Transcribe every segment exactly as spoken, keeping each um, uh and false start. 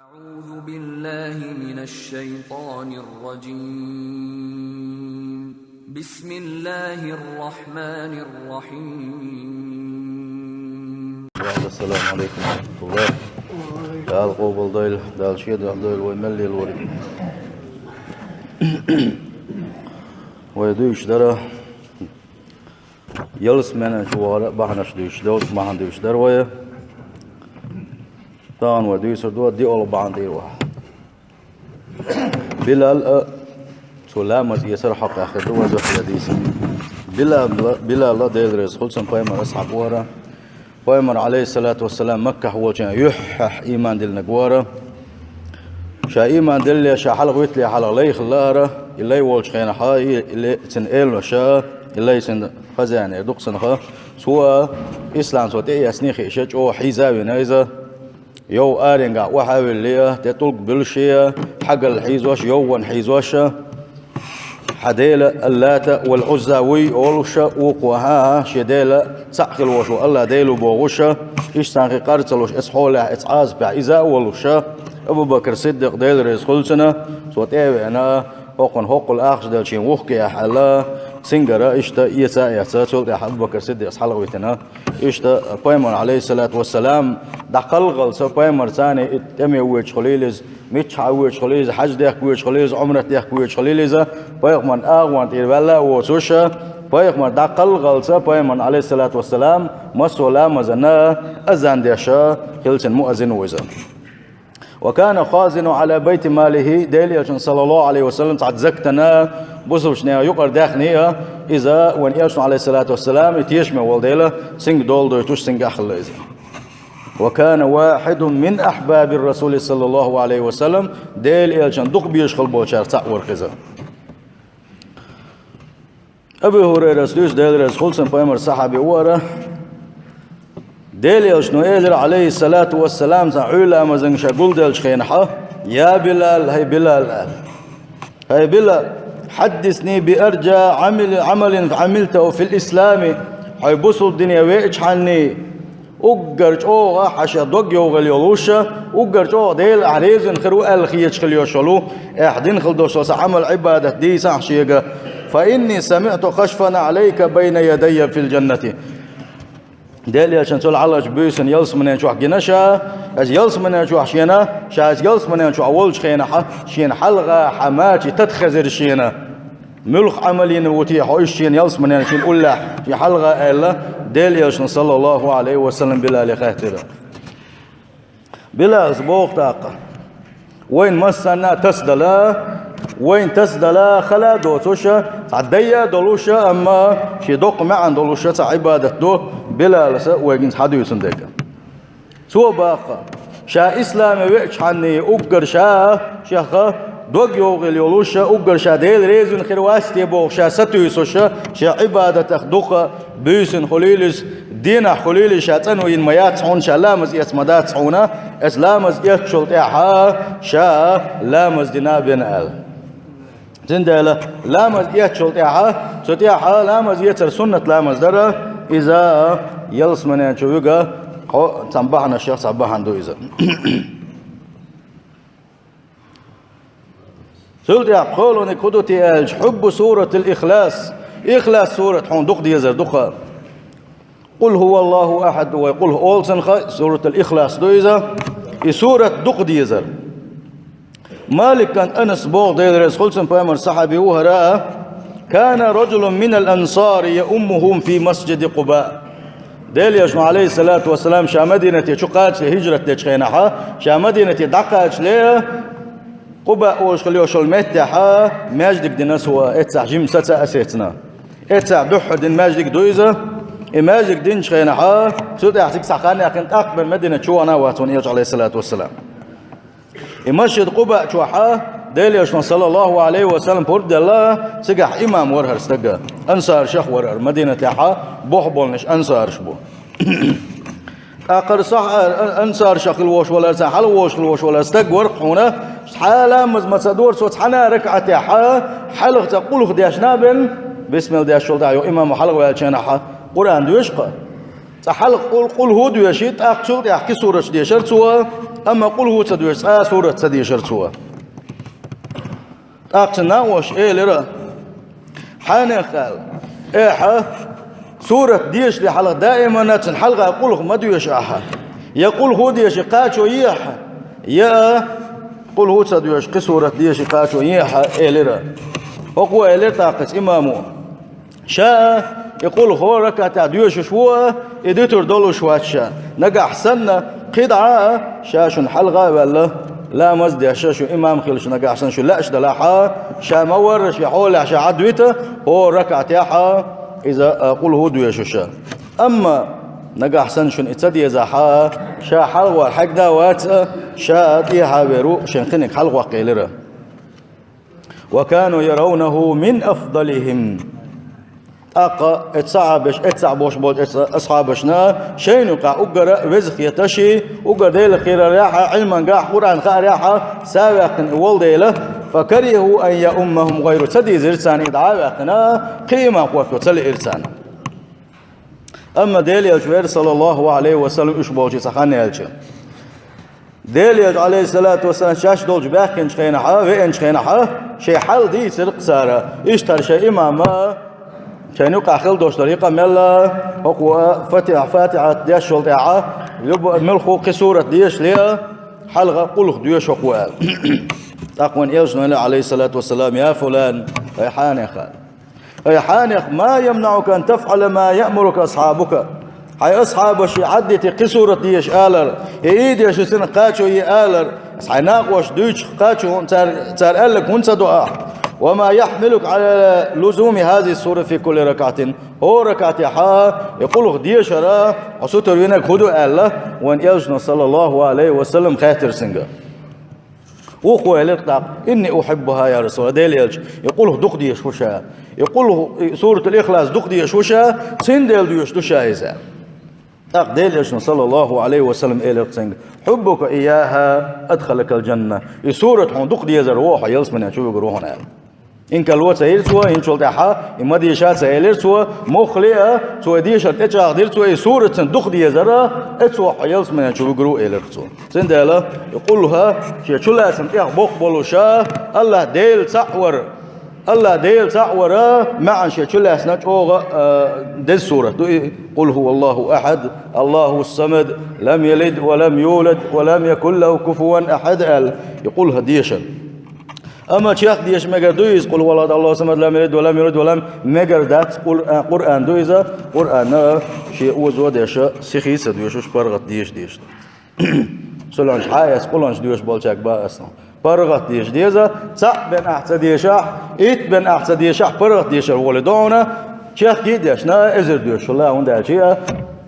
أعوذ بالله من الشيطان الرجيم. بسم الله الرحمن الرحيم. السلام عليكم ورحمة الله. Дала къобалдойла, Дала шен дуьхьа дойла вай мел лелориг. Вай дуьйцуш дара ялсаманен чу вахара бахьанаш дуьйцуш, доккха бахьана дуьйцуш дара вай. Тахана вай дуьйцур ду диъолгӀа бахьана тӀера ваха. Билал а, цо ламаз эцар хьакъехь хир ду вай дуьхьал дийца. Билал, Билал а, Дела реза хуьлда цунна, пайхамаран асхьаб вара. Пайхамар, Ӏалайхиссалату вассалам, Маккахь волчу хенахь юьххьехь ийман диллинарг вара. Ша ийман диллале, ша хьалха витале хьалха лай хилла хӀара, и лай волчу хенахь, и ле-, цуьнан элаша, и лай цуьнан хазенера дукха цунах. Цо ислам цо тӀеэцний хиъча, чӀогӀа хьийза а вина иза. Йовха аренгахь охьа а виллий, тӀе тӀулг буьллуш а, хьагалла хьийзош, йовхана хьийзош а, хьан дела Аллата вал Ӏузза вуй олуш а, вукхо хьан шен дела цхьаъ хила волуш ву Алла Дела ву бохуш а, иштта цхьаьнхи къар ца луш, эцу хьолехь, эцу Ӏазапехь иза а волуш а, Абу-Бакр Сиддикъ, Дела реза хуьлда цунна, цо тӀе а веана, хӀокхунна хӀоккхул ахча делчийн вухкехь аьлла, цуьнгара иштта эца а эцна, цул тӀаьхьа Абу-Бакр Сиддикъас хьалха витина. Иштта пайхамар, Ӏалайхиссалату вассалам, дӀакхалхалца пайхамарца и тӀаме воьдуш хуьлийла иза, миччахьа воьдуш хуьлийла иза, хьаьж дехка воьдуш хуьлийла иза, Ӏумрат дехка воьдуш хуьлийла иза, пайхамарна агӀон тӀера ваьлла а воцуш, пайхамар дӀакхалхалца, пайхамарна, Ӏалайхиссалату вассалам, массо а ламазана азан деш хилла цуьнан муаззин ву иза. «Ва кана хазину Ӏала байти малихи», Делан Элчанан, саллаллаху Ӏалайхи ва саллам, цхьа закатана бусалбачу нехан юкъара даьхний а, иза вайн Элчано, Ӏалайхиссалату вассалам, и тешаме волу дела, цуьнга дола дойтуш, цуьнгахь хилла иза. «Ва кана вахидун мин ахьбаби расули, саллаллаху Ӏалайхи ва саллам», Делан Элчанан дукха безаш хилла болчарах цхьаъ вара иза. Абу ХӀурайрас дуьйцу, Дела реза хуьлда цунна, пайхамаран сахьаби вара. Делан Элчано элира, Ӏалайхиссалату вассалам, цхьана Ӏуьйра ламазан ша гулделлачу хенахь: «Я Билал, хӀай Билал», – аьлла. «ХӀай Билал, хьаддисни би арджа Ӏамил-, Ӏамалин Ӏамилтаху фил ислами, хьо бусалба дине веачхьана, уггар чӀогӀа хьан шех дог йовхийла йолуш а, уггар чӀогӀа Дела ахь резина хир ву аьлла хеташ хила йолуш йолу, ахь дина хила долуш долу цхьа Ӏамал-Ӏибадат дийцахь шега. Фа инни самиӀту кашфан Ӏалайка байна ядайя фил джаннати». Делан Элчано цул хьалхарчу буьйсанна ялсаманен чохь гина ша, аса ялсаманен чохь шена, ша аса ялсаманен чохь волчу хенахь, шена хьалха хьан мачийн тата хезира шена. Муьлха Ӏамал йина ву те хьо иштта шена ялсаманен шена уллехь, шена хьалха, аьлла, Делан Элчано, саллаллаху Ӏалайхи ва саллам, Билале хаьттира. Билалс боху тӀаккха: «Вайна массарна а тасадала, вайна тасадала хала а доцуш а, цхьа дайа а долуш а, амма шен доккха маьӀна долуш а цхьа Ӏибадат ду Билалас а вайга хӀинца хьадуьйцун дерг». Цо боху: «Ша исламе веачхьана, уггар ша шех дог йовхийла йолуш а, уггар ша Дела резина хир вац те бохуш ша сатуьйсуш а, шен Ӏибадатах дукха буьйсанна хуьлийла иза, денахь хуьлийла иза, ша цӀанвина ма яц хьуна, ша ламаз эцна ма дац хьуна, аса ламаз эцначул тӀаьхьа ша ламаз дина а бина», – аьлла. Цундела ламаз эцначул тӀаьхьа, цу тӀаьхьа ламаз эцар суннат ламаз дара, иза ялсаманен чу вига хьо цхьана бахьанашех цхьа бахьана ду иза. Цул тӀаьхьа кхоалгӀаниг хӀун ду те аьлча, хьуббу суратил Ихлас. Ихлас сурат хьуна дукха дезар ду-кх. «Къул хӀуваллаху ахьад», вай «Къул хӀу» олу цунах, суратул Ихлас ду иза. И сурат дукха дезар. Малик кӀант Анас боху, Дела реза хуьлда цунна, пайхамаран сахьаби ву хӀара: «Кана раджулун минал ансари яуммухум фи масджиди Къуба». Делан Элчано, Ӏалайхиссалату вассалам, ша Мадинате чу кхачале, хӀижрат дечу хенахь, ша Мадинате дӀакхачале, Къуба олуш хила йолуш йолу меттехь маьждиг дина цо, эццахь жима саца а сецна. Эццахь дуьххьара дина маьждиг ду иза. И маьждиг динчу хенахь, цу тӀехь цига цхьа хан яьккхина, тӀаккха бен Мадинат чу вахана а вац вайн Элча, Ӏалайхиссалату вассалам. И масджид Къуба чохь Делан Элчано, саллаллаху Ӏалайхи ва саллам, пурба делла, цигахь имам вара хӀара стаг. Ансаршах вара хӀара, Мадинатехь бух болнаш ансарш бу. ТӀаккха хӀара сахь-, ансаршах хила волуш валара, цхьа хьалха волуш хила волуш валара стаг вара-кх хьуна, цхьа а ламаз ма ца дора цо цхьана а ракаӀатехь, хьалха цкъа къулхӀу дешна а бен, бисмилла дешчул тӀаьхьа, йо, имамо хьалха ваьллачу хенахь Къуръан доьшу-кх. Цкъа хьалха къул-, къулхӀу а доьший, тӀаккха цул тӀаьхьа кхин сурат дешара цо, Амма къулхӀу ца доьшу, цкъа а сурат ца дешара цо. ТӀаккха цун накъоша элира: «Хьанех, — аьлла, — ахьа сурат дешале хьалха даимана цун хьалха къулхӀу ма доьшу ахьа. Я къулхӀу деши кхачо е ахьа, я къулхӀу ца доьшу кхин сурат деши кхачо е ахьа», — элира. ХӀокхо элира тӀаккха иза имамо: «Ша а и къулхӀу ракаӀатехь доьшуш ву а, и дитур долуш вац ша. Нагахь санна кхидӀа а ша шуна хьалха а ваьлла, ламаз а деш, шу имам хилча нагахь санна шу лаьаш далахь а, ша ма-варра шен хьолехь ша Ӏад вита, хӀора ракаӀатехь а иза, а, къулхӀу а доьшуш а. Амма нагахь санна шуна и ца дезахь а, ша хьалхавар хьегна а вац а, ша а тӀехьа а вер ву, шен кхиниг хьалхаваккха», — элира. «وكانوا يرونه من أفضلهم». ТӀаккха эцу сахьабаш, эццахь болуш болчу эцу асхьабашна шайна юкъахь уггара веза хеташ, уггар Делах кхерарехь а, Ӏилмангахь, Къуръан хаарехь а са а ваьккхина и волу дела, «فكرهوا أن يؤمهم غيره». Ца дийзира царна и дӀа а ваьккхина, кхин имам хӀотто ца лиира царна. Амма Делан Элча вера, саллаллаху Ӏалайхи ва саллам, уьш болчу цхьа хан яьлча. Делан Элча, Ӏалайхиссалату вассалам, шаьш долчу баьхкинчу хенахь а, веанчу хенахь а, шайн хьал дийцира-кх цара. Иштта хӀара шайн имам а, шайна юкъахь хила долуш дара, и къамел а, хӀокхо а, Фатихьа, Фатихьат деш йолу тӀаьхьа, юба-, муьлхха кхин сурат дешале а, хьалха къулхӀу доьшу хӀокхо аьлла. ТӀаккха вайн Элчано аьлла, Ӏалайхиссалату вассалам: «يا فلان», ай хьанех, ай хьанех, «ما يمنعك أن تفعل ما يأمرك أصحابك». Хьайн асхьабаш и Ӏад дити кхин сурат деша алар, и ийдеш ю цунах кхачо е алар, аса хьайн накъоша дуьйцуш кхачо хӀун цара, цара аьлларг хӀунда ца до ахьа? «وما يحملك على لزوم هذه السورة في كل ركعة». ХӀора ракаӀатехь а и къулхӀу дешара хьо сутара винарг хӀун ду аьлла, вайн Элчано, саллаллаху Ӏалайхи ва саллам, хаьттира цуьнга. Вукхо элира тӀаккха: «إني أحبها يا رسول الله». Делан Элча, и къулхӀу дукха дешаш ву ша. И къулхӀу, и Суратул Ихлас дукха дешаш ву ша, цундела доьшуш ду ша иза. ТӀаккха Делан Элчано, саллаллаху Ӏалайхи ва саллам, элира цуьнга: «حبك إياها أدخلك الجنة». И сурат хьуна дукха дезар ву хьо ялсамане чу вуьгур ву хьуна аьлла. Инкарло ца йира цо, хӀинцул тӀаьхьа и ма деша ца элира цо, муххале а, цо и дешар тӀечӀагӀдира цо, и сурат цунна дукха дезара, и цо хьо ялсамане чу вуьгур ву элира цо. Цундела и къулхӀа шен чулацам тӀех боккха болуша, АллахӀ Дела цхьаъ вара, АллахӀ Дела цхьаъ вара маьӀна шен чулаьцна чӀогӀа, а, деза сурат ду и: «قل هو الله أحد، الله الصمد، لم يلد ولم يولد، ولم يكن له كفوا أحد», аьлла, и къулхӀа дешар. Амма чехка деша мегар ду иза, «قل هو الله أحد، الله الصمد، لم يلد ولم يولد ولم», мегар дац, Къур-, а, Къуръан ду иза, Къуръан а шен озо а деша, сихий ца доьшуш, паргӀат деша дешаш ду. Суланча хьа эс къуланча доьшуш болчаьрга бан аса. ПаргӀат деша деза, цхьаъ бен ахь ца дешахь, итт бен ахь ца дешахь, паргӀат дешар волий до хьуна, чехкий а дешна, эзар доьшуш хилла, хӀунда аьлча а,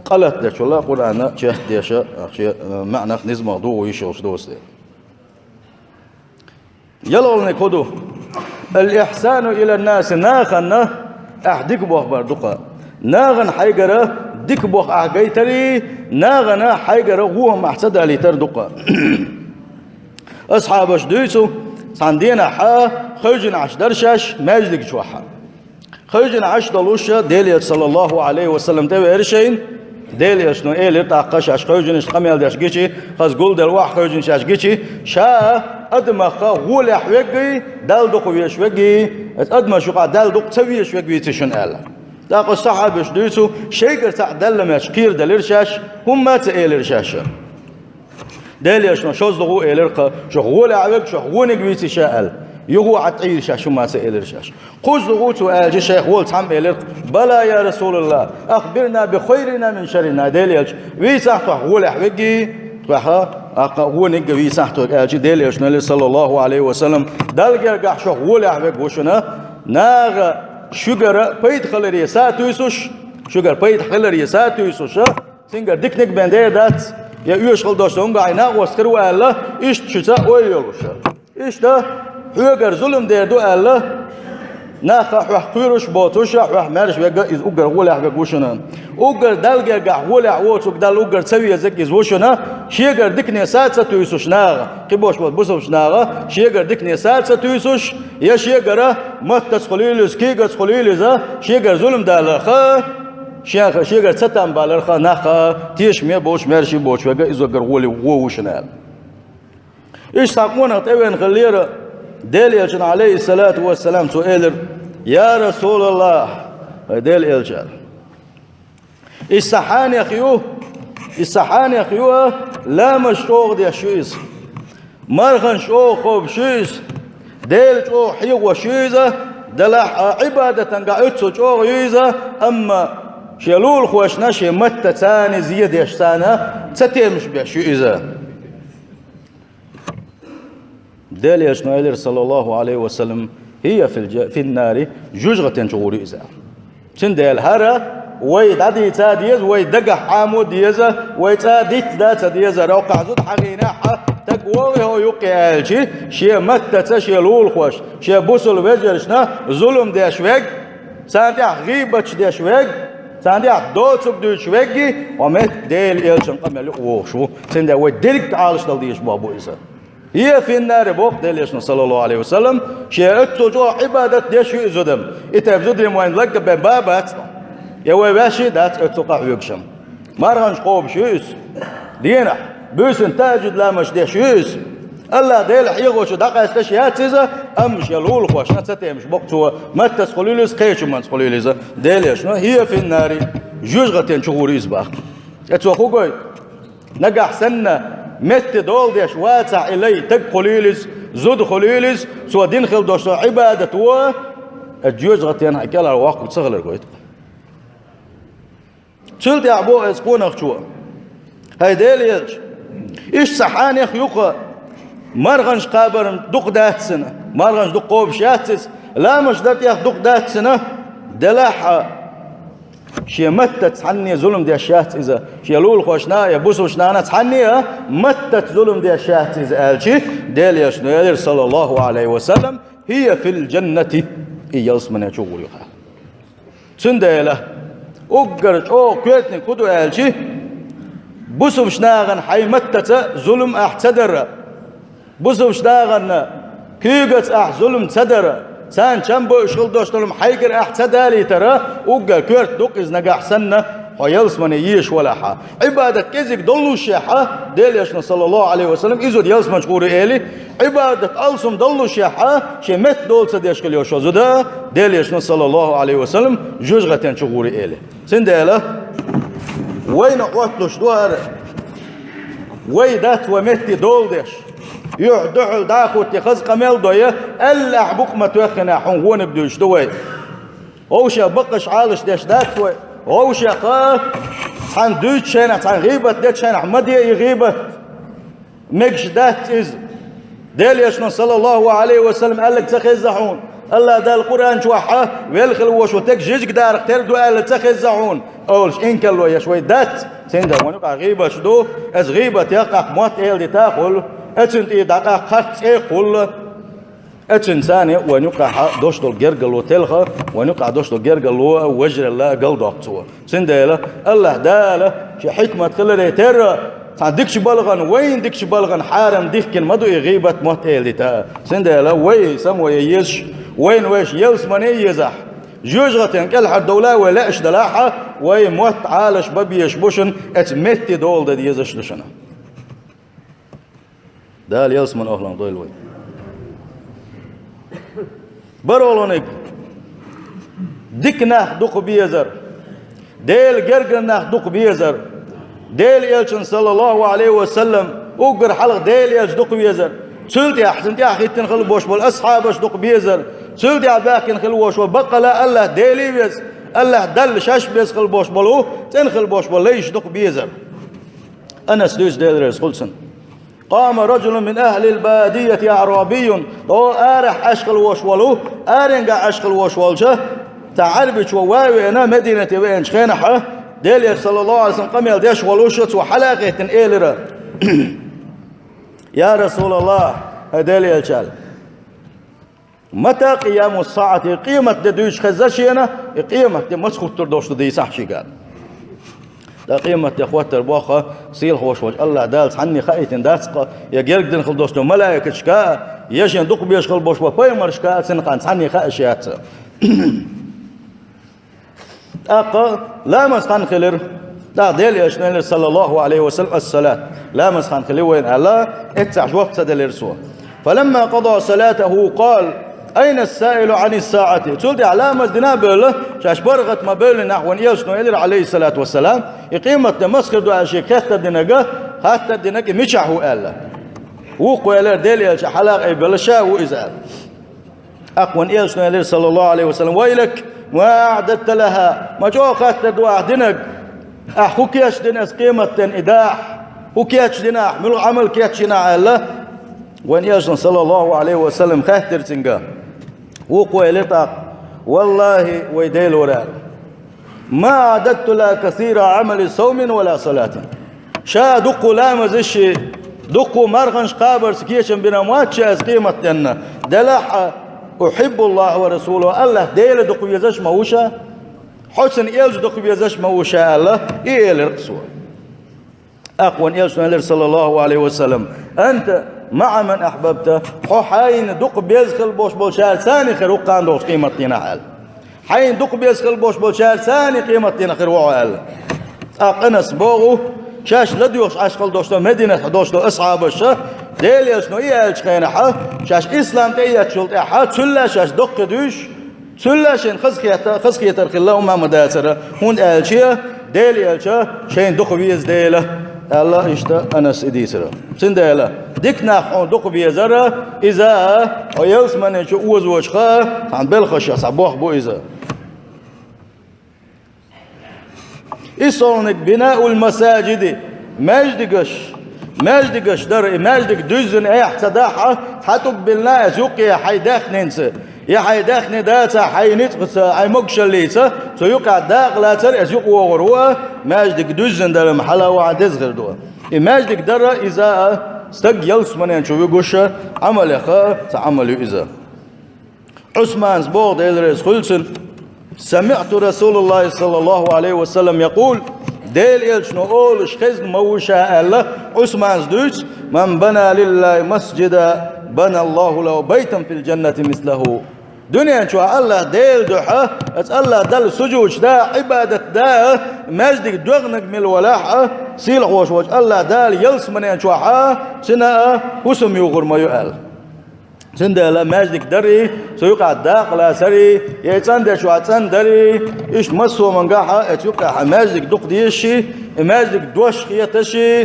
къа латадечул а Къуръан чехка деша, ахь шен, а, маьӀнах низамах дугӀу йиш йолуш доцу дела. ЯлхалгӀаниг хӀун ду? الإحسان إلى الناس, нахана ахь дика бохбар ду-кха. Нахана хьайгара дика боху ахь гайтарий, нахана хьайгара вон хӀума ахь ца далийтар ду-кха. Асхьабаш дуьйцу, цхьана денахь хевшина Ӏаш дара шаьш маьждиг чохь. Хевшина Ӏаш долуш Делан Элча, саллаллаху Ӏалайхи ва саллам, тӀевеара шайна. Делан Элчано элира тӀаккха, шаьш хевшинаш къамел деш гичи, хаза гулделла охьахевшина шаьш гичи, ша адамах гӀолехь веггий, Далла дукха везаш веггий, адамаш юкъахь Далла дукха ца везаш вегвий-ций шуна аьлла. ТӀаккха сахьабаш дуьйцу, шайгара цхьаъ даьлла моьттуш кхерадалира шаьш, хӀумма а ца элира шаьш. Делан Элчано шозлагӀа элира-кха, шух гӀолехь вегга, шух вониг вийций ша аьлла. ЮхӀо Ӏад Ӏийра шаьш, хӀумма а ца элира шаьш. КхозлагӀа цо аьлча, шайх волу цхьамма элира: «بلى يا رسول الله، أخبرنا بخيرنا من شرنا». Делан Элча, вийцахь тхох гӀолехь веггий, тхох а, аккха вониг а вийцахь тхох аьлча, Делан Элчано элира, саллаллаху Ӏалайхи ва саллам, Далла гергахь шух гӀолехь вегга ву шуна, наха шуьгара пайда хиларе са а туьйсуш, шуьгара пайда хиларе са а туьйсуш, цуьнгара диканиг бен дер дац, я оьшуш хила долуш ду, хӀунда аьлча накъост хир ву аьлла, иштта шуьца ойла йолуш. Иштта, хьоьгара зулам дер ду аьлла, нах а хьох кхоьруш боцуш, хьох маьрша вегга, иза уггар гӀолехь вегга ву шуна. Уггар Далла гергахь гӀолехь воцург, Далла уггар ца везарг иза ву шуна, шегара дикане са а ца туьйсуш наха, кхин бош боцу бусалбачу наха, шегара дикане са а ца туьйсуш, я шегара маттаца хуьлийла иза, кийгаца хуьлийла иза, шегара зулам даларх, шен, шегара цатам баларх, нах а тешаме боцуш, маьрша боцуш вегга, иза уггар гӀоле ву шуна аьлла. Иштта цхьа къонах тӀевеана хиллера Делан элчанна, Ӏалайхи ссалату вассалам, цо элира: «Я Расулаллахь, хӀай Делан элча, иштта хьанех ю, иштта хьанех ю, ламазаш чӀогӀа деш ю иза, марханаш чӀогӀа кхобуш ю иза, Дела чӀогӀа хьехош ю иза, делахь а Ӏибадатангахь оццул чӀогӀа ю иза, амма шен лулахошна, шен маттаца царна зе деш, царна ца темаш беш ю иза». Делан элчано элира, саллаллаху Ӏалайхи ва саллам: «ХӀия фил-, фин-нари», жожагӀатен чугӀур ю иза. Цундела хӀара вай дӀадийца деза, вай дагахь Ӏамо деза, вай цӀа диц ца деза, роккхахь зуда хьахийнехь, стаг вогӀий хьо юккъе аьлча, шен маттаца, шен лулахошна, шен бусалба вежаршна зулам деш верг, царна тӀехь гӀийбаташ деш верг, царна тӀехь доцург дуьйцуш верг, хьо метта Делан элчан къамел юкъа вогӀуш ву. Цундела вай дерриг Ӏалашдала дезаш боху бу иза. «ХӀия фин-нари», боху Делан элчано, саллаллаху Ӏалайхи ва саллам, шен оццул чӀогӀа Ӏибадат деш ю и зуда. И тайпа зударий вайна ларг бен ба бац, я вай ваьшший дац оццул къахьоьгуш-м. Марханаш кхобуш ю иза. Дийнахь, буьйсанна тахӀажжуд ламазаш деш ю иза. АллахӀ Дела хьехочух дӀакъаьсташ яц иза, амма шен лулахошна ца темаш боккху цо, маттаца хуьлийла иза, кхечу хӀуманца хуьлийла иза. Делан элчано: «ХӀия фин-нари», жожагӀатен чугӀур ю иза боху. Э, цо хӀун гойту? Нагахь санна метте дола деш вацахь и лай, стаг хуьлийла иза, зуда хуьлийла иза, цо дина хила долуш долу Ӏибадат ву, э, жожагӀатен кӀелхьарвоккхург ца хилар гойту. Цул тӀаьхьа боху иза къонахчо: «ХӀай Делан элча, иштта сан хьенех ю-кх, марханаш кхабар дукха дац цуьнан, марханаш дукха кхобуш яц иза, ламазаш дар тӀех дукха дац цуьнан, делахь а шен маттаца цхьанне зулам деш яц иза, шен лулахошна а, я бусалбачу нахана цхьанне а маттаца зулам деш яц иза», аьлча, Делан элчано элира, саллаллаху Ӏалайхи ва саллам: «ХӀия фил-жаннати», и ялсамане чугӀур ю хьан. Цундела уггар чӀогӀа коьртаниг хӀун ду аьлча, бусалбачу нахана хьайн маттаца зулам ахь ца дара, бусалбачу нахана куьйгаца ахь зулам ца дара, царна чам бовш хила долуш долу хьайгара ахь ца далийтара, уггар коьрта ду-кх иза нагахь санна, хьо ялсамане езаш валахь. Ӏибадат кӀезиг доллушехь, Делан элчано, саллаллаху Ӏалайхи ва саллам, и зуда ялсамане чугӀур ю эли, Ӏибадат алсам доллушехь, шен метта дола ца деш хила йолуш йолу зуда, Делан элчано, саллаллаху Ӏалайхи ва саллам, жожагӀатен чугӀур ю эли. Цундела вайна Ӏотталуш ду хӀара, вай дац вай метте дола деш. Юьхь дуьхьал дӀа а хӀуттий, хаза къамел а дой, аьлла ахь букъ ма тоьххина, хьуна вониг дуьйцуш ду вай. Вовшех баккхаш Ӏалаш деш дац вай. Вовшех цхьаьна дуьйцучу хенахь, цхьаьна гӀийбат дечу хенахь ма де и гӀийбат. Мегаш дац иза. Делан элчано, саллаллаху Ӏалайхи ва саллам, аьлларг ца хезза хьуна, АллахӀ Дала Къуръан чохь велла хила волуш волу стаг жижиг дарах тера ду аьлла ца хезза хьуна, олуш инкарло еш вай дац. Цундела вайна юкъахь гӀийбаташ ду, аса гӀийбатех тӀаккха мотт эладита а хуьлу, аса цуьнан тӀера дӀакъаьхка харц цӀе а хуьлу. Аса цуьнан царна а вайна юкъахь долуш долу гергарло телха, вайна юкъахь долуш долу гергарло а, вежаралла а галдоккху цо. Цундела АллахӀ Дала шен хьикмат хиларе терра, цхьана дикачу балхана, вайна дикачу балхана хьарам дихкина ма ду и гӀийбат, мотт эладита а. Цундела вай самаван езаш, вайна вайша ялсамане езахь, жожагӀатен кӀелхьардовла вай лаьаш далахь, вай мотт Ӏалаш бан безаш бу шуна, аса метте дола дан дезаш ду шуна. Дала ялсаманин охӀланах дойла вай. Баро лониг, дика нах дукха безар, Делан гергара нах дукха безар, Делан элчанна, саллаллаху Ӏалайхи ва саллам, уггар хьалха Делан элча дукха везар, цул тӀаьхьа цунна тӀаьхьа хӀиттина хила болуш болу асхьабаш дукха безар, цул тӀаьхьа баьхкина хила волуш волу баккъала а АллахӀ Деле веза, АллахӀ Далла шаьш беза хила болуш болу, цӀена хила болуш болу лайш дукха безар. Анас дуьйцу, Дела реза хуьлда цунна. «Къама раджулун мин ахӀлил бадияти аӀрабийюн». О, арахь Ӏаш хила волуш волу, аренгахь Ӏаш хила волуш волчу цхьа Ӏарбичо ван а веана, Мединате веанчу хенахь, Делера, саллаллаху Ӏалайхи ва саллам, къамел деш волуш, цо хьала а хӀиттина элира: «Я Расулаллах, хӀай Делан элча, мата къияму саӀати, къемат де дуьйцуш хезна шена, и къемат де маца хӀуттур долуш ду дийцахь шега». Ткъа къемат де хӀоттар боху сийлахь волуш волчу АллахӀ Дала цхьанне хаийтина дац-кх, я герга дина хила долуш долу малайкашка а, я шен дукха безаш хила болуш болу пайхамаршка а, цуьнан цхьанне хаьаш яц. ТӀаккха ламаз хан хилира. ТӀаккха Делан Элчано элира, саллаллаху Ӏалайхи ва саллам: «Ас-салат». Ламаз хан хили вайн аьлла, эццахь жоп ца делира цо. «Фаламма къада салатаху къала: Айна ас-саилу Ӏани ас-саӀати?» Цул тӀаьхьа ламаз дина а бевлла, шаьш паргӀат ма бевллинехь, вайн Элчано элира, Ӏалайхи ссалату вассалам, и къематде масхара ду аьлла шега хеттар динарг, хаттар динарг, и мичахь ву аьлла. Вукхо элира, Делан Элча хьалакъайбелла ша ву иза аьлла. ТӀаккха вайн Элчано элира, саллаллаху Ӏалайхи ва саллам: «Вайлак, ма аӀдадта лаха?» Ма чӀогӀа хаттар ду ахь динарг, ахь хӀун кечдина аса къематден и дахь? ХӀун кечдина ахь, муьлха Ӏамал кечйина ахь аьлла, вайн Элчано, саллаллаху Ӏалайхи ва саллам, хаьттира цуьнга. Вукхо элира тӀаккха: «Валлахи, вай Дела вара», аьлла. «Ма аӀдадту лаха касира Ӏамали савмин ва ла салатин». Ша дуккха ламазаш, дуккха марханаш кхабарца кечам бина ма вац ша аса къематденна. Делахь а, «Ухьиббу Ллаха ва расулаху», АллахӀ, Дела дукха везаш ма ву ша, хьо, цуьнан Элча дукха везаш ма ву ша аьлла, и элира-кх цо. ТӀаккха вайн Элчано элира, саллаллаху Ӏалайхи ва саллам: «Анта маӀа ман ахьбабта». Хьо хьайна дукха беза хила болуш болчаьрца цхьаьна хир ву кхана долчу къематдийнахь аьлла. Хьайна дукха беза хила болуш болчаьрца цхьаьна къематдийнахь хир ву хьо аьлла. ТӀаккха Анас боху, шаьш ладоьгӀуш Ӏаш хила долуш долу Мединатехь долуш долу асхьабаша, Делан Элчано и аьллачу хенахь, шаьш ислам тӀе а эцначул тӀаьхьа, цул а шаьш доккха дуьйш, цул а шайна хазахета-, хазахетар хилла хӀума ма дацара, хӀунда аьлча Делан Элча шайна дукха веза дела, аьлла иштта Анас и дийцира. Цундела дика нах хьуна дукха везара, иза хьо ялсамани чу озочуха, цхьана белхаша цхьа бохам бу иза. ИссолгӀаниг бинаул масаджиди, маьждигаш, маьждигаш дара, и маьждиг дуьззина эхь ца дахь а, цхьа тӀулг биллина а, иза юккъе хьайн даьхнинца, я хьайн даьхни дацахь, хьайн ницкъаца, хьайн могушаллица, цу юкъахь дакъа лацар, иза юкъа вогӀур ву а, маьждиг дуьззина дара-м хьала вахьа деза хир ду. И маьждиг дара иза а, стаг ялсамани чу вуьгуш а, Ӏамалех а цхьа Ӏамал ю иза. Ӏусманас боху, Дела реза хуьлда цунна: «СамиӀту Расулаллахи саллаллаху Ӏалайхи ва саллам якъул», Делан Элчано олуш хезна ма ву ша аьлла, Ӏусманас дуьйцу: «Ман бана лиллахи масджидан, бана Аллаху лаху байтан фил джаннати мислаху». Дуьнен чохь АллахӀ Делан дуьхьа, аса АллахӀ Далла сужуд дан, Ӏибадат дан, маьждиг доьгӀнарг мила валахь а, сийлахьош волчу АллахӀ Дала ялсаманен чохь а цуьнан а хӀусам юхур ма ю аьлла. Цундела маьждиг дарий, цу юкъахь дакъа лацарий, я и цӀандечохь цӀандарий, иштта массо а мангахь а, оцу юкъахь а маьждиг дукха дезаший, и маьждиг дош хеташий,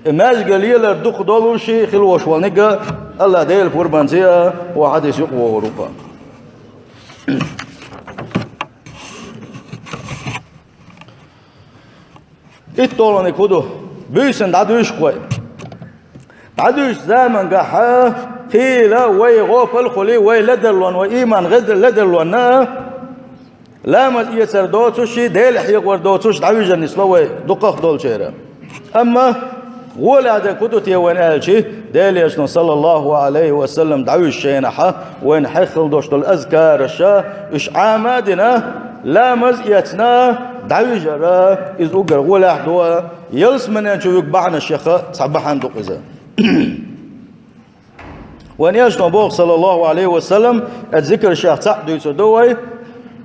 и маьждига лелар дукха долуший хила волуш волниг а, АллахӀ Делан пурбанца а, ван хьадис юкъа вогӀур ву-кх. ИтталгӀаниг хӀун ду? Буьйсанна дӀадуьйш-кх вай. ДӀадуьйш замангахь а, хийла вай гӀопал а хуьлий, вай ледарлонна, вай ийман гӀедал ледарлонна а, ламаз эцар доцуш, Дела хьехор доцуш дӀавижар нисло вай дукхах долчеран. Амма гӀолехь дерг хӀун ду те вайна аьлча, Делан Элчано, саллаллаху Ӏалайхи ва саллам, дӀавижчу хенахь а вайна хьеххала долуш долу азкараш а, уьш Ӏама а дина, ламаз эцна дӀавижар а, иза уггар гӀолехь ду, ялсаманен чу вуьгу бахьанашех а цхьа бахьана ду-кх иза. Вайн Элчано боху, саллаллаху Ӏалайхи ва саллам, оцу зикаршех цхьаъ дуьйцур ду вай: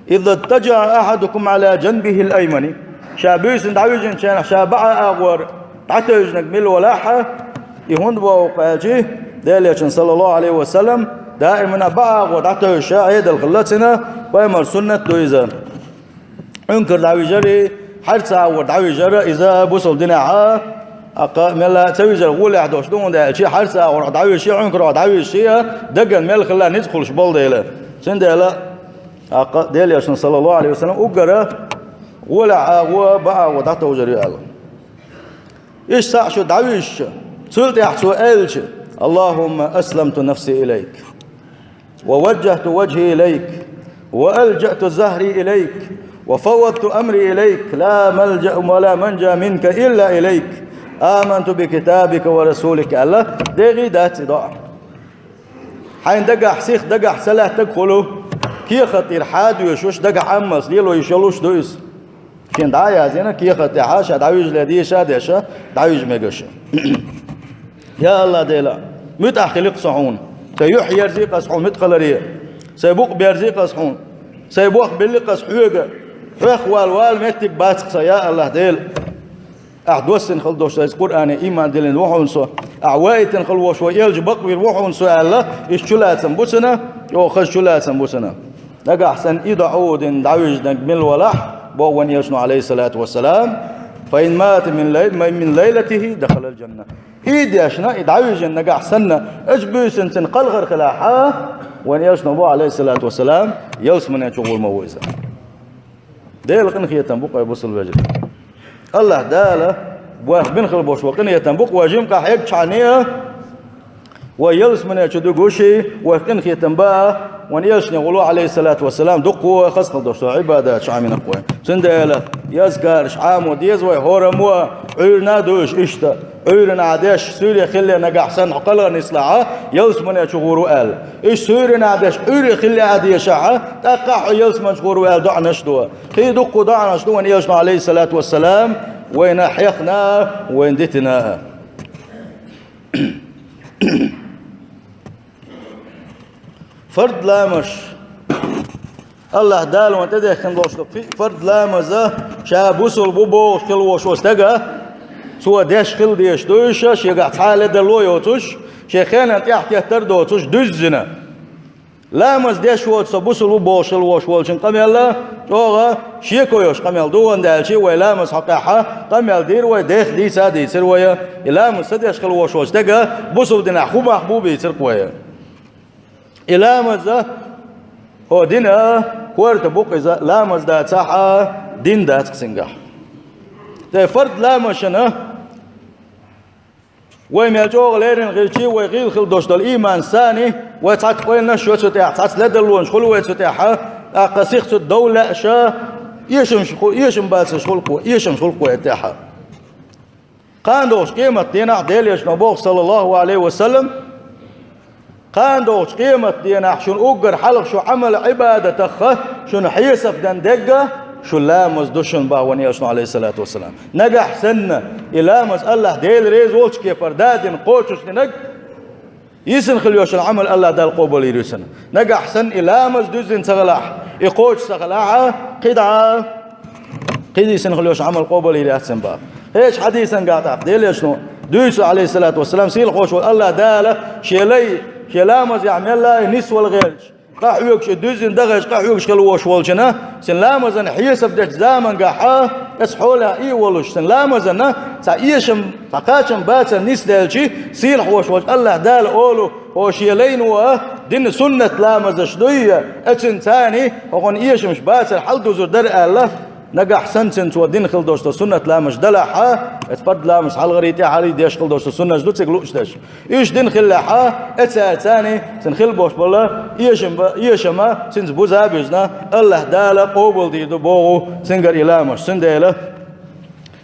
«Иза иттаджаа ахьадукум Ӏала джанбихил аймани». Ша буьйсанна дӀавижинчу хенахь ша бакъ агӀор дӀатевжинарг мила валахь а, и хӀунда боху-кх аьлча, Делан Элчано, саллаллаху Ӏалайхи ва саллам, даимана бакъ агӀор дӀатевжаш Ӏедал хилла цуьнан, пайхамаран суннат ду иза. Ӏункар дӀавижарий, хьаьрца агӀор дӀавижар а иза бусалба динехь а, тӀаккха мелла а ца вижар гӀолехь долуш ду, хӀунда аьлча хьаьрца агӀор дӀавижча а, Ӏункарехь дӀавижча а, дагна мел хилла ницкъ хуьлуш болу дела. Цундела, тӀаккха Делан Элчано, саллаллаху Ӏалайхи ва саллам, уггар а гӀолехь агӀо, бакъ агӀо дӀатовжар ю аьлла. Иштта цхьаъ шу дӀавижча, цул тӀаьхьа цо аьлча: «Аллахумма асламту нафси илайк, ва ваджжахту ваджхи илайк, ва алджаъту захри илайк, ва фаввадту амри илайк, ла малджаа ва ла манджа минка илла илайк, аманту би китабика ва расулика», аьлла, дегӀий дац и доӀа. Хьайн дагахь сиха дагахь ца лаьттаг хуьлу, кехат тӀера хьадоьшуш, дагахь Ӏамалц лело йиш йолуш ду иза. Шена дӀа а яздина, кехат тӀехь ша дӀавижале деша а деш, дӀавижа мегаш. Я АллахӀ Дела, муьтӀахь хили-кх со хьуна. Сайн юьхь ерзий-кх ас хьуна муьтӀахь хиларе. Сайн букъ берзий-кх ас хьуна. Сайн бох билли-кх ас хьоьга. Хьох вала, вала меттиг бац-кх са, я АллахӀ Дела. Ахь доссийна хила долуш ду иза, Къуръане ийман диллина ву хьуна со. Ахь ваийтина хила волуш ву, элча бакъвийр ву хьуна со аьлла, иштта чулацам бу цуьнан, чӀогӀа хаза чулацам бу цуьнан. Нагахь санна и доӀа дина дӀавижнарг мила валахь, боху вайн элчано, Ӏалайхиссалату вассалам, «фа ин мата мин лай-, мин лайлатихи дахалал джанна». И дешна, и дӀавижина нагахь санна, оцу буьйсанна цуьнан кхалхар хилахь, вайн элчано боху, Ӏалайхиссалату вассалам, ялсамане чу гӀур ма ву иза. Делан къинхетам бу-кх вай, бусалба вежарий. АллахӀ Дала вайх бина хила болуш болу къинхетам бу-кх вай, жимма къахьегчхьана а, вай ялсамане чу дуьгуш, вайх къинхетам бан, вайн элчане гӀур ву, Ӏалайхиссалату вассалам, дуккха а хаза хила долуш долу Ӏибадаташ Ӏамийнарг вай. Цундела и азкараш Ӏамо деза вай, хӀораммо а, Ӏуьйранна а дуьйш иштта. Ӏуьйранна деш, суьйре хилла нагахь санна хьо кхалхар нислахь, ялсамане чу гӀур ву аьлла. Иштта суьйранна деш, Ӏуьйре хилла а дешахь, тӀаккха хьо ялсамане чу гӀур ву аьлла доӀанаш до. Кхин дуккха доӀанаш ду вайн элчано, Ӏалайхиссалату вассалам, вайна хьехна а, вайна дитина а. Фард ламазаш. АллахӀ Дала вайна тӀедехкина долуш ду пхи фард ламаз, ша бусалба ву бохуш хила волуш волу стага, цо деш хила дезаш ду уьш, шегахь цхьа а ледарло а йоцуш, шен хенан тӀаьхьатеттар а доцуш, дуьззина. Ламаз деш воцу со бусалба ву бохуш хила волуш волчун къамел а, чӀогӀа шеко йолуш къамел ду, хӀунда аьлча вай ламаз хьокъехь къамел дийра вай, дех дийца а дийцира вай, и ламаз ца деш хила волуш волчу стага бусалба динехь хӀун мах бу бийцира-кх вай. И ламаз, хӀо дина, корта бу-кх иза, ламаз дацахь а, дин дац-кх цуьнгахь. Тхайн фард ламазашна вай мел чӀогӀа леррина хилча, вай гӀийла хила долуш долу ийманца, вай цхьацца ойланаш а йо цу тӀехь, цхьацца ледарлонаш хуьлу вай цу тӀехь, тӀаккха сиха цу тӀе дов лаьа ша, эшамаш ху-, эшам бацарш хуьлу-кх вай, эшамаш хуьлу-кх вай тӀехь. Кхана догӀучу къематан дийнахь Делан элчано боху, саллаллаху Ӏалайхи ва саллам, кхана догӀучу къематан дийнахь шуна уггар хьалха шун Ӏамал-Ӏибадатах шуна хьесап дан дерг шу ламаз ду шуна, боху вайн элчано, Ӏалайхиссалату вассалам. Нагахь санна и ламаз АллахӀ Дела реза волчу кепара дадина, кхочушдинарг, йисина хила йолуш йолу Ӏамал АллахӀ Дала къобалйийр ю цуьнан. Нагахь санна и ламаз дуьззина ца хилахь, и кхочуш ца хилахь, кхидӀа а, кхидӀа йисина хила йолуш йолу Ӏамал къобалйийр яц цуьнан, боху. Кхечу хьадисангахь тӀаккха Делан элчано дуьйцу, Ӏалайхиссалату вассалам, сийлахь волуш волу АллахӀ Дала шен лай, шен ламазехь мел лай нисвала гӀерташ, къахьоьгуш, и дуьззина дахарчу къахьоьгуш хила волуш волчунна, цуьнан ламазан хьесап дечу замангахь, оцу хьолехь и а волуш, цуьнан ламазан цхьа эшам, цхьа кхачам бацар нисделча, сийлахь волуш волчу АллахӀ Дала олу: «ХӀо шен лайно а дина суннат ламазаш дуй, оцуьнца хӀокхунна эшамаш бацар хьаладузур дара», аьлла. Нагахь санна цуьнан цо дина хила долуш долу суннат ламазаш далахь, оцу фард ламазаш хьалхарий, тӀаьхьарий деш хила долуш долу суннаташ ду цига лууш дерш. Уьш дина хиллехь, оцаьрца цуьнан хила болуш болу эшам ба-, эшам а цуьнца буза а буьзна, АллахӀ Дала къобалдийр ду боху цуьнгара и ламазаш. Цундела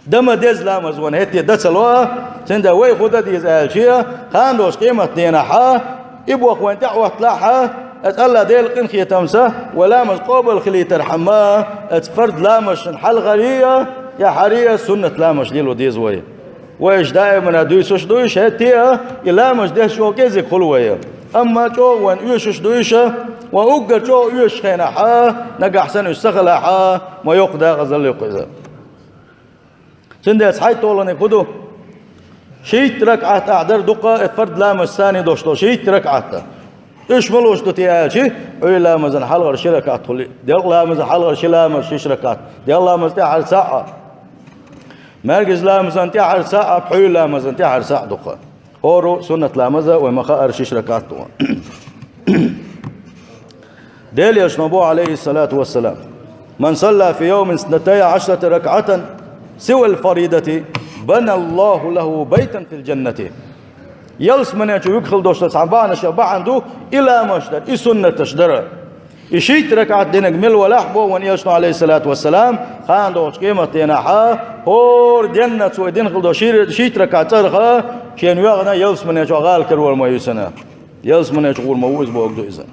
дан ма деза ламаз вайн хӀетте дан ца ло, цундела вай хӀун дан деза аьлча, кхана долчу къематан дийнахь и боху вайна тӀехӀотталахь, оцу АллахӀ Делан къинхетамца вай ламаз къобал хилийтархьама, оцу фард ламазашна хьалхарий а, тӀаьхьарий а суннат ламазаш лело деза вай. Вайша даимана дуьйцуш ду уьш, хӀетте а и ламазаш деш чӀогӀа кӀезиг хуьлу вай. Амма чӀогӀа вайна оьшуш ду уьш, вайн уггар чӀогӀа оьшучу хенахь, нагахь санна уьш ца хилахь, ма йоккха дакъазалла ю-кх иза. Цундела цхьайтталгӀаниг хӀун ду? Шийтта ракаӀат ахь дар дукха, и фард ламазашца долуш долу шийтта ракаӀат. Уьш ма луш ду те аьлча, Ӏуьйра ламазан хьалхара ши ракаӀат хуьлу, делкъа ламазан хьалхара ши ламаз шиша ракаӀат, делкъа ламазан тӀаьхьара цхьаъ, маьркӀажа ламазан тӀаьхьара цхьаъ, пхьуьйра ламазан тӀаьхьара цхьаъ дукха. ХӀора суннат ламаза вай ма хаара шиша ракаӀат ду. Делан элчано боху, Ӏалайхиссалату вассалам: «Ман салла фи йовмин снатая Ӏашрата ракаӀатан сивал фаридати, бана Аллаху лаху байтан фил джаннати». Ялсамане чу вуьгу хила долуш долу цхьа бахьанаш, бахьана ду и ламазаш дар, и суннаташ дар. И шийтта ракаӀат динарг мила валахь, боху вайн элчано, Ӏалайхиссалату вассалам, кхана догӀучу къематан дийнахь, хӀора денна цо и дина хила долу ши-, шийтта ракаӀат цӀарах шена йоьгӀна ялсамане чохь гӀала карор ма ю цуьнан. Ялсамане чу гӀур ма ву иза бохург ду иза.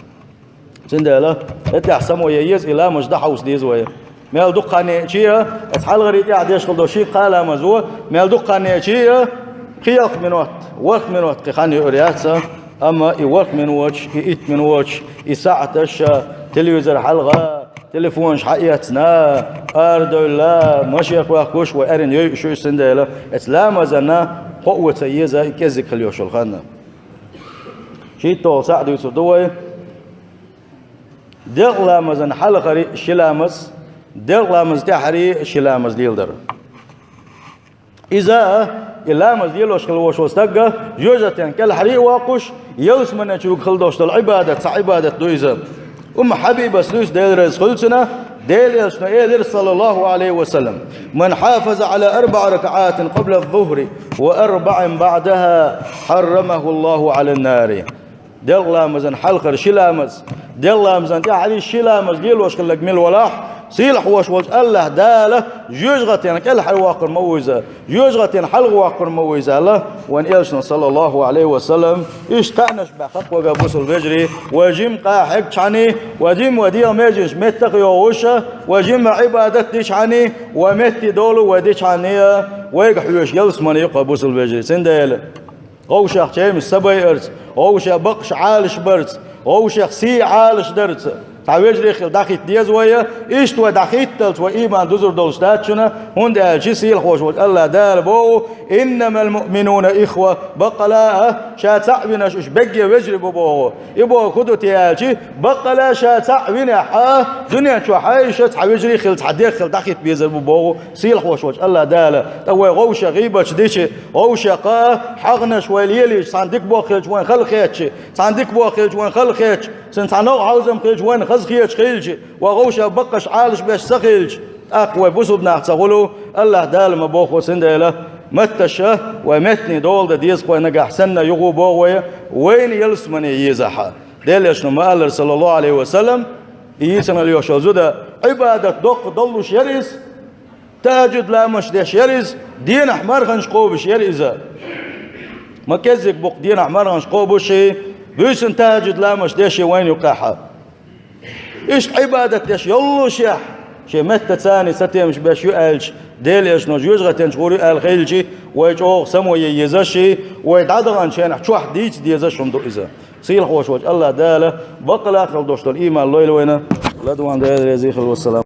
Цундела, тӀехь само ян еза, и ламазаш дӀахьовса деза вай. Мел дукха хан еъча а, оцу хьалхарий тӀехь деш хила долу ши-кхаа ламаз ву, мел дукха хан еъча а, пхи-ялх минот, ворхӀ минот кхин хан юьур яц, амма и ворхӀ миноташ, и итт миноташ, и саӀаташ, телевизор хьалха, Телефонаш хьаэцна, арадевлла, машех ваьхкуш, вай арен йойуш ю, цундела эцу ламазана кхоъ ца еза и кӀеззиг хила йолуш йолу хан. ШийтталгӀа цхьаъ дуьйцур ду вай. Делкъа ламазан хьалхари ши ламаз, делкъа ламаз тӀаьхьари ши ламаз леладар. Иза, и ламаз лелош хила волуш волу стаг, жоьжахатин кӀелхьаре а воккхуш, ялсамане чу хила долуш долу Ӏибадат, цхьа Ӏибадат ду иза. Умму Хьабибас дуьйцу, Дела реза хуьлда цунна, Делан Элчано элира, саллаллаху Ӏалайхи ва саллам: «Ман хьафаза Ӏала арбаӀи ракаӀатин къабла зухри ва арбаӀин баӀдаха, хьаррамаху Аллаху Ӏалан нари». Делкъа ламазан хьалхара ши ламаз, делкъа ламазан тӀаьхьара ши ламаз лелош хилларг мила валахь, сийлахь волуш волчу АллахӀ Дала жоьжахатин кӀелхьара воккхур ма ву иза, жоьжахатин хьалха воккхур ма ву иза аьлла, вайн Элчано, саллаллаху Ӏалайхи ва саллам, иштта кхаънаш баьккхина вайга, бусалба вежарий, вай жимма къа хьегчхьана, вай жимма вай дегӀан меженаш меттах а йогӀуш, вай жимма Ӏибадат дичхьана, вай метте долу вай дичхьана, вайга хьоьжуш ялсамане ю-кх, бусалба вежарий. Цундела вовшех чемаш ца байарца, вовшех бакъаш Ӏалашбарца, вовшех сий Ӏалашдарца цхьа вежарий хила дӀахӀитта деза вай, иштта вай дӀахӀитталц вай ийман дузур долуш дац шуна, хӀунда аьлча сийлахь волуш волчу АллахӀ Дала боху: «Иннамал муъминуна ихва», баккъала а, ша цхьаъ винарш уьш берриге вежарий бу боху. И бохург хӀун ду те аьлча, баккъала а ша цхьаъ винехь а, дуьнен чохь а иштта цхьа вежарий хила, цхьа дегӀ хила дӀахӀитта безар бу боху сийлахь волуш волчу АллахӀ Дала. ТӀаккха вай вовшех гӀийбаташ дича, вовшех а хьагӀнаш вай лелийча, цхьана дика бохург хилча вайна хала хетча, цхьана дика бохург хилча вайна хала хетча, цуьнан цхьа новкъа хьовзам хилча вайна хаза хеташ хилча, вай вовшех баккъаш Ӏалашбеш ца хилча, тӀаккха вай бусалба нах ца хуьлу, АллахӀ Дала ма боху, цундела метташа вай меттанийн дола дан деза-кх вай нагахь санна юха а боху вай, вайна ялсамане езахь а. Делан Элчано ма-аллара, саллаллаху Ӏалайхи ва саллам, и йийцина йолуш йолу зуда Ӏибадат доккха доллуш яра иза, тахӀажжуд ламазаш деш яра иза, денахь марханаш кхобуш яра иза. Ма кӀеззиг бу-кх денахь марханаш кхобуш а, буьйсанна тахӀажжуд ламазаш деш а вайна юккъехь а. Иштта Ӏибадат деш йоллушехь, шен меттаца а сатемаш беш ю аьлча, Делан Элчано жоьжахатин чу гӀур ю аьлла хилча, вай чӀогӀа самаве езаш а, вай дӀадаханчу хенахь чохь дийца дезаш а хӀума ду иза. Сийлахь волуш волчу АллахӀ Дала баккъала а хила долуш долу ийман лойла вайна. Ладуван Дела реза хуьлда, вассалам.